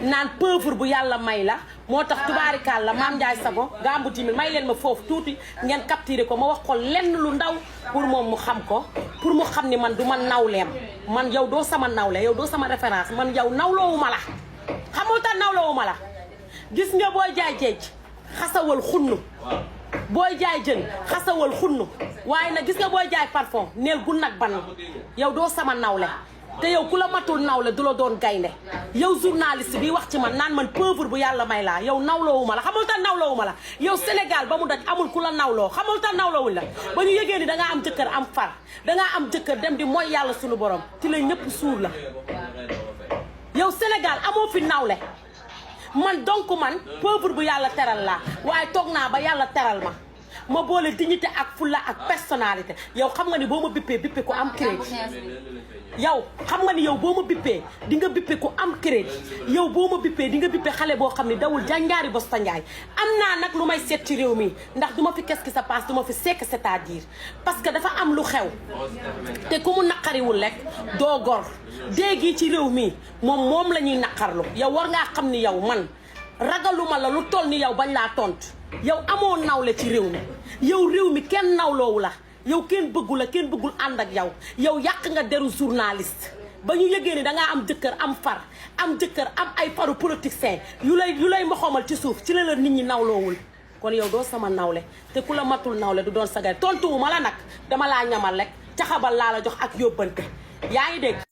naan pauvre bu yàlla may la moo tax tubaarikaal la Mame Ndiaye Savon Gamou Timine may leen ma foofu tuuti ngeen capturé ko ma wax ko lenn lu ndaw pour moom mu xam ko pour mu xam ni man du ma nawleem man yow doo sama nawle yow doo sama référence man yow nawloowuma la xamul tax nawloowuma la gis nga booy jaay jeej xasawal xunnu booy jaay jën xasawal xunnu waaye nag gis nga booy jaay parfum neel gu nag ban yow doo sama nawle te yow ku la matul nawle du la doon gaynde yow journaliste bi wax ci man naan man pauvre bu yàlla may laa yow nawloowuma la xamul tax nawloowuma la yow Sénégal ba mu daj amul ku la nawloo xamul tax nawloowuñ la ba ñu yëgee ni dangaa am jëkkër am far dangaa am jëkkër dem di mooy yàlla suñu borom ci la ñëpp suur la yow Sénégal amoo fi nawle man donc man pauvre bu yàlla teral laa waaye toog naa ba yàlla teral ma boole dignité ak fulla ak personnalité yow xam nga ni boo ma bippee ko am crédit yow xam nga ni yow boo ma bippee di nga bippe ku am crédit yow boo ma bippee di nga bippe xale boo xam ne dawul jànjaari bos ta njaay am naa nag lu may seet ci réew mi ndax du ma fi qu'est-ce qui se passe du ma fi c'est que c'est-à-dire parce que dafa am lu xew te ku mu naqariwul rek doo gor déegi ci réew mi moom la ñuy naqarlu yow war ngaa xam ni yow man ragaluma la lu toll ni yow bañ laa tontu yow amoo nawle ci réew mi yow réew mi kenn nawloowu la yow kenn bëggu la kenn bëggul ànd ak yow yàq nga deru journaliste ba ñu yëgee ni dangaa am jëkkër am far am jëkkër am ay faru politicien yu lay moxomal ci suuf ci la nit ñi nawloowul kon yow doo sama nawle te ku la matul nawle du doon sagay tontuwuma la nag dama laa ñamal rek caxabal laa la jox ak yóbbante yaa ngi dégg